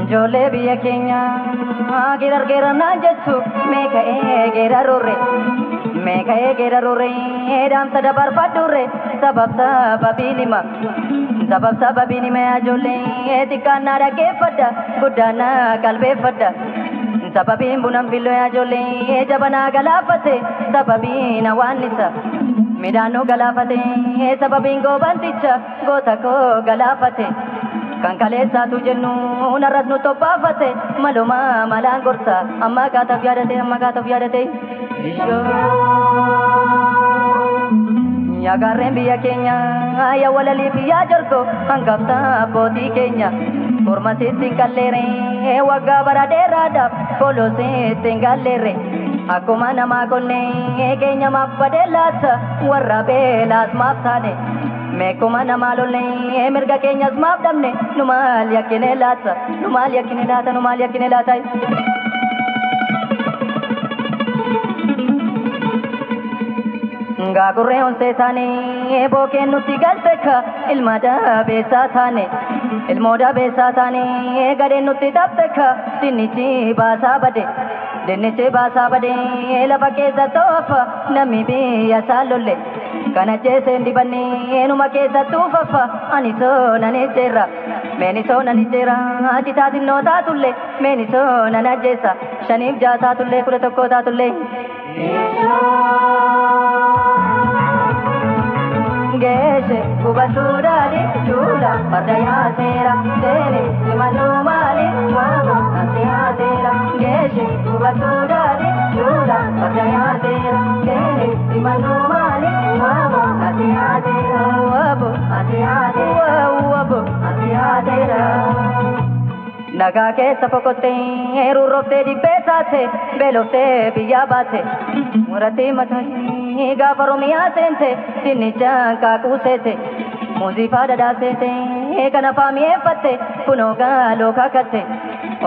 Ijoollee biyya keenya geerar geerarnaan jettu meeka'ee geerarurre meeka'ee geerarurre dhaamsa dabarfadhurre sabab sababiin hima sabab sababiin hima ijoollee xiqqaan na dhaggeeffadha guddaan na qalbeeffadha sababiin bunan filloo ijoollee jabanaa galaafate sababiin hawaannisa midhaan nu galaafate sababiin goobanticha goota koo galaafate. Kan kaleessaatu jennu narras nu tobbaafate maluma malaan gorsa amma kaataaf yaadate amma kaataaf yaadate. Yaa gaarreen biyya keenya yaa walalii fi yaa jorgo hangafta abbootii keenya korma sitti hin qalleere waggaa bara dheeraadhaaf koloo sitti hin galleere akkuma namaa qonnee keenya maaf badee laata warra beelaas maaf taane. Meekuma namaa lollee mirga keenyas maaf dhabne nu maal yakkine laata nu maal yakkine laata nu maal yakkine laata. Gaagurree onsee taane bookeen nutti galte ka ilma dabeessaa taane ilmoo dabeessaa taane gadheen nutti dhabde ka dinnichi baasaa bade dinnichi baasaa bade lafa keessa toofa namni biyya isaa lolle. Kana jeeseen dibannee numa keessa tuufafa ani soonan ejjeera meeni soonan ejjeera citaa xinnoo taatullee meeni soonan ajjeessa 5 6 taatullee 11 taatullee. Geeshe hubachuudhaani duula farda yaaseera seene simannuu maali waama ati yaaseera geeshe hubachuudhaani duula farda yaaseera seene simannuu maali waama ati yaaseera wabo ati yaaseera wabo ati yaaseera. Nagaa keessa fokottee rurrooftee dhibbee taate beeloftee biyyaa baate murattii mataa gaafa Oromiyaa seente dinnichaan kaakuu seete muuziifaa dhadhaa seete kana faami'eeffatte kunoo gaaloo kakatte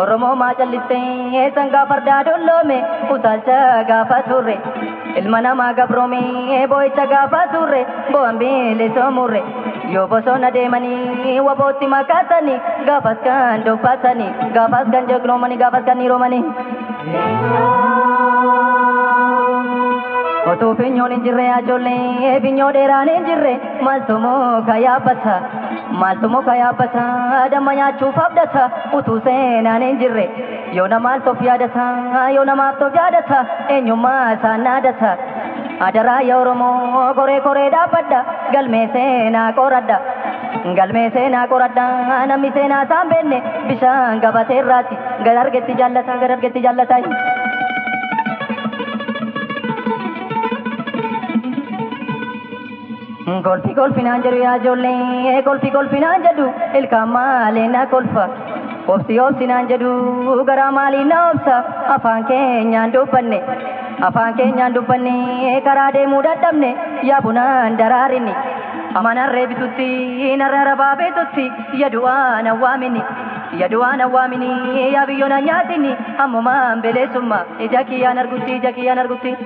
Oromoo maa callistee sangaa fardaa dolloome utaalcha gaafa turre ilma namaa gabroome boo'icha gaafa turre bo'aan bilisoomuurre yoo bosona deemanii wabootti makaasanii gaafas kan dubbatanii gaafas kan jegnoomanii gaafas kan niroomanii. Otuu finyoon hin jirre ijoollee finyoo dheeraan hin jirre maaltu muka yaabbata maaltu muka yaabbata damma nyaachuuf abdata utuu seenaan hin jirre yoo namaaf of yaadata yoo namaaf of yaadata eenyummaa isaan naadata. Adaraa yaa Oromoo koree koree dhaabbadha galmee seenaa qoradha galmee seenaa qoradha namni seenaa isaan beenne bishaan gabateerraati gad argetti jaallata gad argetti jaallata. Golfi golfinaan jedhu yaa ijoollee golfi golfinaan jedhu ilkaan maalee na kolfa obsi obsinaan jedhu garaa maalii na obsa afaan keenyaan dubbanne afaan keenyaan dubbanne karaa deemuu dadhabne yaa bunaan daraarinni amanaan reebitutti narra rabaa beetutti yadu'aan awwaamini yadu'aan awwaamini yaa biyyoon nyaatini ammumaan beleessummaa ija kiyyaan argutti ija kiyyaan argutti.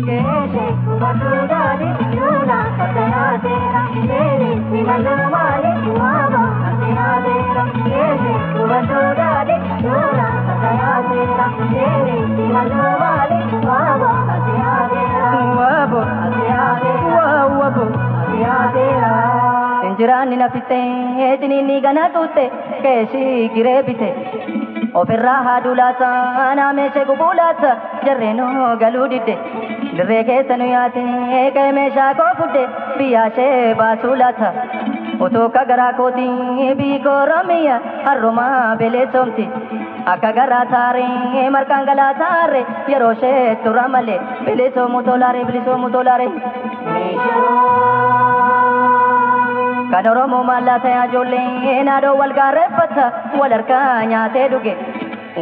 Geeshe hubachuudhaani duula farda yaaseera seene simannuu maali waama ati yaaseera geeshe hubachuudhaani duula farda yaaseera seene simannuu maali waama ati yaaseera wabo ati yaaseera wabo ati yaaseera. Injiraanni nafittee ciniinni gana tuutte keeshii giree bite. Ofirraa haaduu laata naameeshee gubuu laata jarreenoo galuu didde dirree keessa nu yaate ka'ee meeshaa koo fudde biyyaashee baasuu laata utuu akka garaa kootii biyyi koo Oromiyaa har'umaa beleessoomti akka garaa taaree marqaan galaa taaree yeroo ishee tura malee bilisoomuu tolaaree bilisoomuu tolaaree. Kan Oromoo maallaa ta'e ijoollee naadoo wal gaarreeffata wal harkaa nyaatee dhuge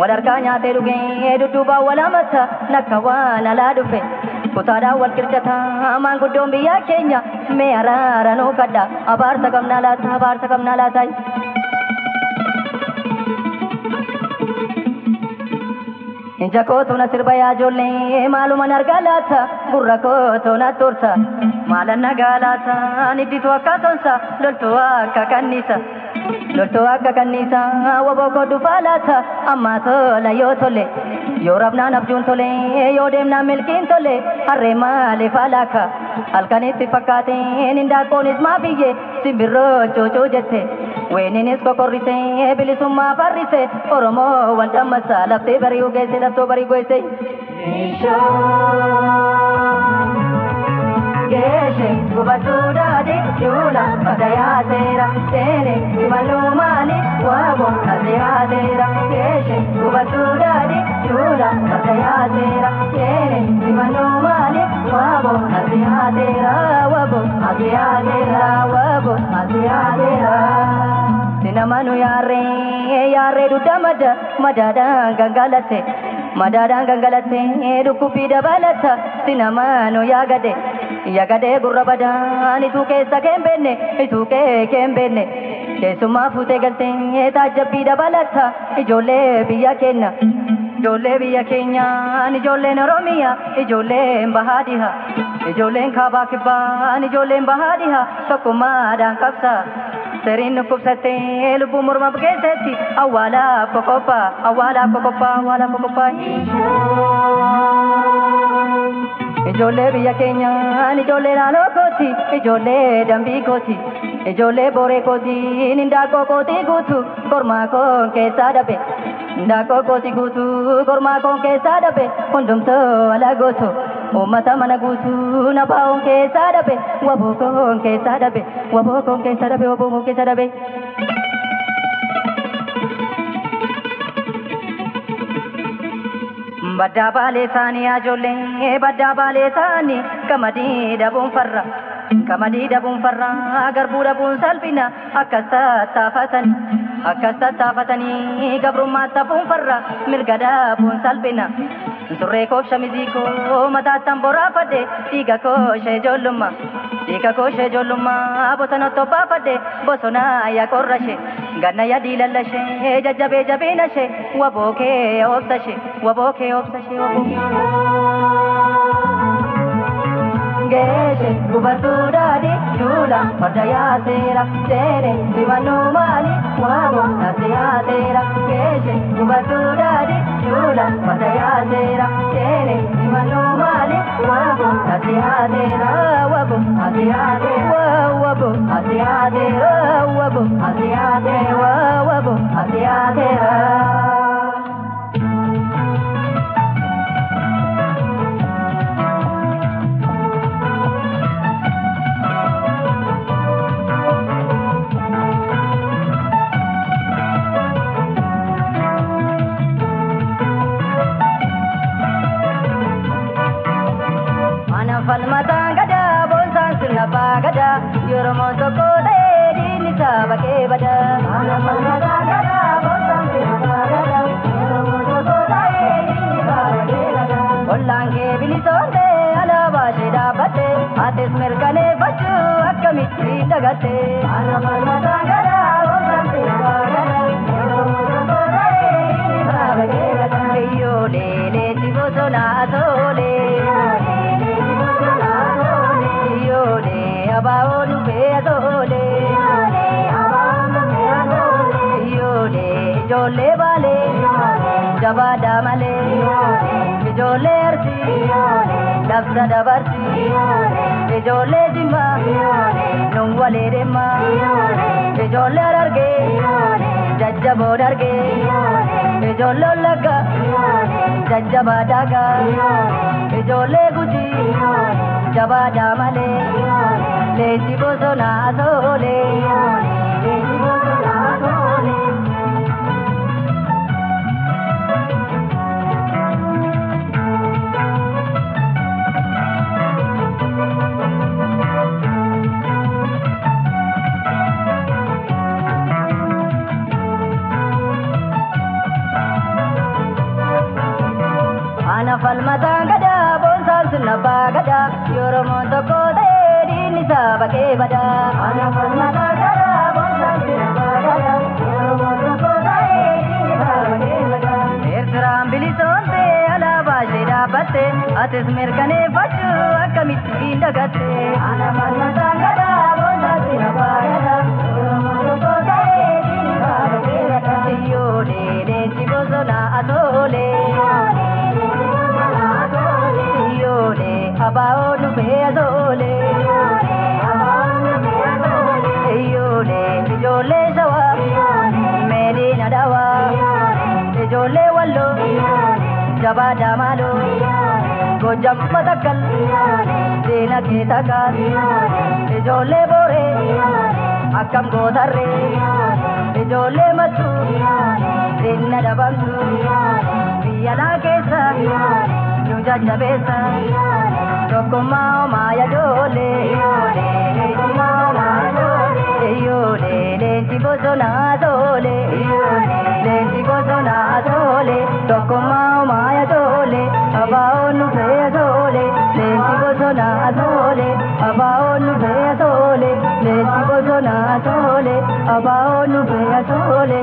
wal harkaa nyaatee dhuge dudduubaan wal hamata nakka waan alaa dhufe kutaadhaan wal qircata maanguddoon biyya keenya mee araara nuu kadha abaarsa qabnaa laata abaarsa qabnaa laata. Ija kootu na sirba yaa ijoollee maalumaan argaa laata gurra kootu na tursa Maalan nagaalaataan idditu akka sonsa loltuu akka kannisa. Loltuu akka kannisa waboo koo dhufaa laata ammaa tola yoo tole. Yoo rabnaan abjuun tole yoo deemnaan milkiin tole harree maaliif alaaka halkanitti fakkaateen hindaaqqoonis maa biyye simbirroo cuucuu jette. Weeninis kokorrise bilisummaa farrise Oromoo wal dammassa laftee bari'uu geesse laftoo barii geesse. Geeshe gubachuu daadhi duula farda yaaseera seene imaluu maali waaboo as yaaseera. Geeshe gubachuu daadhi duula farda yaaseera seene imaluu maali waaboo as yaaseera waaboo as yaaseera waaboo as yaaseera. Sinamanu yaarree yaarree dugda mada madaadhaan gangalate madaadhaan gangalate dhukkubbii dabalata sinamanu yaagade. Yagadee gurra badaan ituu keessa keen beenne ituu kee keen beenne keessummaa fuutee galtee taajjabbii dabalata ijoollee biyya keenya ijoollee biyya keenyaan ijoolleen Oromiyaa ijoolleen bahaa dhiha ijoolleen kaabaa kibbaan ijoolleen bahaa dhiha tokkummaadhaan qabsa. Seriin dhukkubsattee lubbuu morma keessatti awwaalaaf qoqqoppaa awwaalaaf qoqqoppaa awwaalaaf qoqqoppaa. Ijoollee biyya keenyaan ijoollee naannoo kooti ijoollee dambii kooti ijoollee booree kooti hindaaqqoo kooti guutu kormaa koon keessaa dhabe hindaaqqoo kooti guutu kormaa koon keessaa dhabe hundumtuu ala gootu uummata mana guutuu nabaa'oon keessaa dhabe waboo koon keessaa dhabe waboo koon keessaa dhabe waboo koon keessaa dhabe. Baddaa baalee isaanii ijoollee baddaa baalee isaanii qamadii dhabuun farra qamadii dhabuun farra garbuu dhabuun salphina akkas tattaafatanii akkas tattaafatanii gabrummaa tafuun farra mirga dhabuun salphina. Surree koof shamizii koo mataattan boraafadhe dhiiga koo ishee ijoollummaa dhiiga koo ishee ijoollummaa bosona tobbaafadhe bosona yaa qorra ishee ganna yaa diilalla ishee jajjabee jabeena ishee waboo kee obsa ishee waboo kee obsa ishee waboo kee. Geeshe gubachuu daadhi duula farda yaaseera seene simannuu maali waaboo as yaaseera. Geeshe gubachuu daadhi duula farda yaaseera seene simannuu maali waaboo as yaaseera waaboo as yaaseera waaboo as yaaseera waaboo as yaaseera waaboo as yaaseera. Falmataan gadaa boonsaan sirna gadaa Oromoon tokko ta'ee diinni saba kee badaa. Falmataan gadaa boonsaan sirna gadaa Oromoon tokko ta'ee diinni saba kee badaa. Ollaan kee bilisoomte alaabaa ishee dhaabbatte atis mirkaneeffachuu akkamitti dagatte. Falmataan gadaa boonsaan sirna gadaa Oromoon tokko ta'ee diinni saba kee badaa. Iyyoolee leenji bosonaa toolee. Iyyoolee abaa'oo dhufee atoolee. Iyyoolee ijoollee baalee jabaadhaa malee. Ijoollee arsii labsa dabarsii. Ijoollee jimmaa nun walee deemaa. Ijoollee harargee jajjaboo dargee. Ijoollee wallaggaa jajjabaa daagaa. Ijoollee gujii jabaadhaa malee. Leenji bosonaa toolee. Leenji bosonaa toolee. Ana falmataan gadaa boonsaan sirna gadaa Oromoon tokko ta'ee diinni saba kee badaa. Ana falmataan gadaa boonsaan sirna gadaa Oromoon tokko ta'ee diinni saba kee badaa. Eertiraan bilisoomte alaabaa ishee dhaabbatte Atis mirkaneeffachuu akkamitti hin dagatte. Ana falmataan gadaa boonsaatti abbaa Oromoo tokko ta'ee diinni baala seerata. Iyyoolee leenci bosonaa asoolee. Iyyoolee abaa'oo dhufee asoolee. Iyyoolee ijoollee shawaa. Meediina dawaa. Ijoollee walloo. Jabaa damaaloo. Gojjam matakkal. Diina kee takkaal. Ijoollee booree. Akkam gootarree. Ijoollee mattuu. Diinna dhabamtu. Biyya laa keessa. Nu jajjabeessa. Tokkummaa homaa yajoolee. Tokkummaa homaa yajoolee. Iyyoolee leenci bosonaa soolee. Leenci bosonaa soolee. Tokkummaa homaa yajoolee. Abaa'oon dhufee soolee. Leenci bosonaa soolee. Abaa'oon dhufee soolee. Leenci bosonaa soolee. Abaa'oon dhufee soolee.